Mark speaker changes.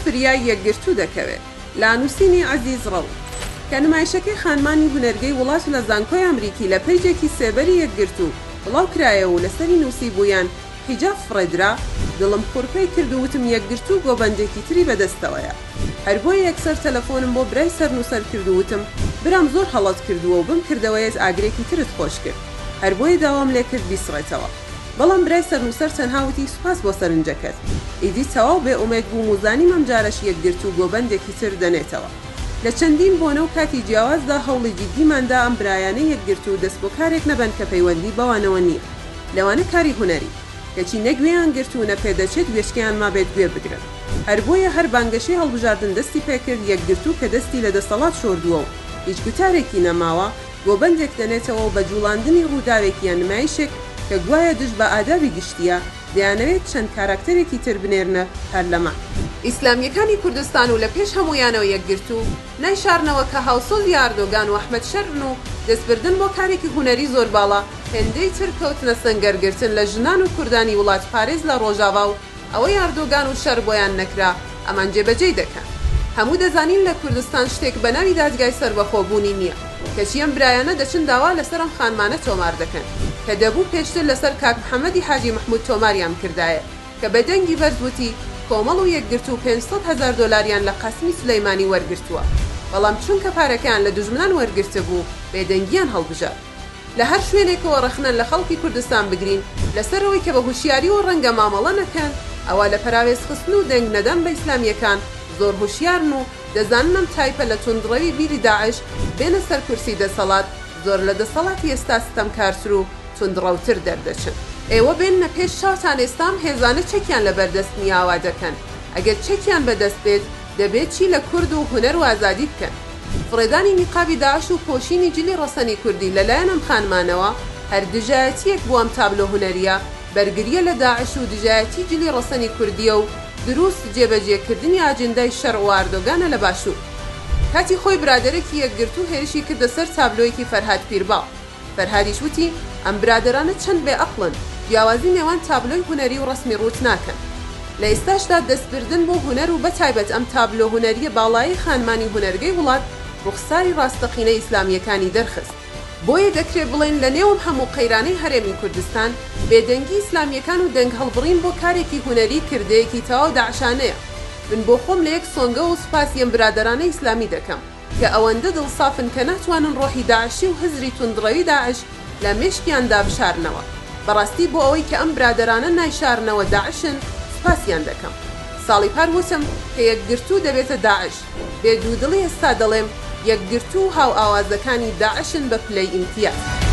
Speaker 1: فریای یەکگرتوو دەکەوێ. لە نووسینی عەزیز ڕەوت. کە نمایشەکەی خانمانی هونەرگەی وڵات لە زانکۆی ئەمریکی لە پەیجێکی سێبەری یەکگرتوو بڵاو کرایەوە و لەسەری نووسیبوویان حیجاب فڕێدرا، دڵم خورپەی کرد و وتم یەکگرتوو گۆبەندێکی تری بەدەستەوەیە. هەر بۆیە یەکسەر تەلەفۆنم بۆ برای سەرنووسەر کرد و وتم برام زۆر هەڵەت کردووە و بەم کردەوەیەت ئاگرێکی ترت خۆش کرد. هەر بۆیە داوام لێ کرد بیسڕێتەوە. بەڵام برای سەرنووسەر تەنها وتی سوپاس بۆ سەرنجەکەت. ئیدی تەواو بێ ئومێد بووم و زانیم ئەمجارەش یەکگرتوو گۆبەندێکی تر دەنێتەوە. لە چەندین بۆنە و کاتی جیاوازدا هەوڵی جیددیمان دا ئەم برایانەی یەکگرتوو دەست بۆ کارێک نەبەن کە پەیوەندی بەوانەوە نییە. لەوانە کاری هونەری. کەچی نە گوێیان گرت و نە پێدەچێت گوێچکەیان مابێت گوێ بگرن. هەر بۆیە هەر بانگەشەی هەڵبژاردن دەستی پێکرد یەکگرتوو کە دەستی لە دەسەڵات شۆردووە و هیچ گوتارێکی نەماوە، گۆبەندێک دەنێتەوە و بە جوڵاندنی ڕووداوێک یان نمایشێک کە گوایە دژ بە ئادابی گشتییە، دەیانەوێت چەند کاراکتەرێکی تر بنێرنە پەرلەمان. ئیسلامییەکانی کوردستان و لە پێش هەموویانەوە یەکگرتوو، نایشارنەوە کە هاوسۆزی ئاردۆگان و ئەحمەد شەرعن و دەستبردن بۆ کارێکی هونەری زۆر باڵا، هێندەی تر کەوتنە سەنگەرگرتن لە ژنان و کوردانی وڵاتپارێز لە ڕۆژاڤا و ئەوەی ئاردۆگان و شەر بۆیان نەکرا ئەمان جێبەجێی دەکەن. هەموو دەزانین لە کوردستان شتێک بە ناوی دادگای سەربەخۆ بوونی نییە، کەچی ئەم برایانە دەچن داوا لەسەر ئەم خانمانە تۆمار دەکەن کە دەبوو پێشتر لەسەر کاک محەمەدی حاجی مەحمود تۆماریان بکردایە کە بە دەنگی بەرز وتی کۆمەڵ و یەکگرتوو 500 هەزار دۆلاریان لە قاسمی سولەیمانی وەرگرتووە بەڵام چونکە پارەکەیان لە دوژمنان وەرگرتبوو بێدەنگیان هەڵبژارد. لە هەر شوێنێکەوە ڕەخنە لە خەڵکی کوردستان بگرین لەسەر ئەوەی کە بە هوشیاریەوە ڕەنگە مامەڵە نەکەن، ئەوا لە پەراوێزخستن و دەنگ نەدان بە ئیسلامییەکان زۆر هوشیارن و دەزانن ئەم تایپە لە توندڕەوی بیری داعش بێنە سەر کورسی دەسەڵات زۆر لە دەسەڵاتی ئێستا ستەمکارتر و توندڕەوتر دەردەچن. ئێوە بێننە پێش چاوتان ئێستا ئەم هێزانە چەکیان لەبەر دەست نیە ئاوا دەکەن، ئەگەر چەکیان بەدەست بێت دەبێت چی لە کورد و هونەر و ئازادی بکەن؟ فڕێدانی نیقابی داعش و پۆشینی جلی ڕەسەنی کوردی لە لایەن ئەم خانمانەوە هەر دژایەتییەک بۆ ئەم تابلۆ هونەرییە، بەرگرییە لە داعش و دژایەتی جلی ڕەسەنی کوردییە و دروست جێبەجێ کردنی ئاجندای شەرع و ئاردۆگانە لە باشوور. کاتی خۆی برادەرێکی یەکگرتوو هێرشی کردە سەر تابلۆیەکی فەرهاد پیرباڵ. فەرهادیش وتی، ئەم برادەرانە چەند بێ ئەقڵن، جیاوازی نێوان تابلۆی هونەری و ڕەسمی ڕووت ناکەن. لە ئێستاشدا دەستبردن بۆ هونەر و بەتایبەت ئەم تابلۆ هونەرییە باڵایەی خانمانی هونەرگەی وڵات ڕوخساری ڕاستەقینەی ئیسلامییەکانی دەرخست. بۆیە دەکرێ بڵێین لە نێو ئەم هەموو قەیرانەی هەرێمی کوردستان، بێدەنگی ئیسلامییەکان و دەنگ هەڵبڕین بۆ کارێکی هونەری کردەیەکی تەواو داعشانەیە. من بۆ خۆم لە یەک سۆنگەوە سوپاسی ئەم برادەرانەی ئیسلامی دەکەم. کە ئەوەندە دڵسافن کە ناتوانن ڕۆحی داعشی و هزری توندڕەوی داعش لە مێشکیاندا بشارنەوە. بەڕاستی بۆ ئەوەی کە ئەم برادەرانە نایشارنەوە داعشن سوپاسیان دەکەم. ساڵی پار وتم کە یەکگرتوو دەبێتە داعش. بێ دوودڵی ئێستا دەڵێم یەکگرتوو و هاوئاوازەکانی داعشن بە پلەی ئیمتیاز.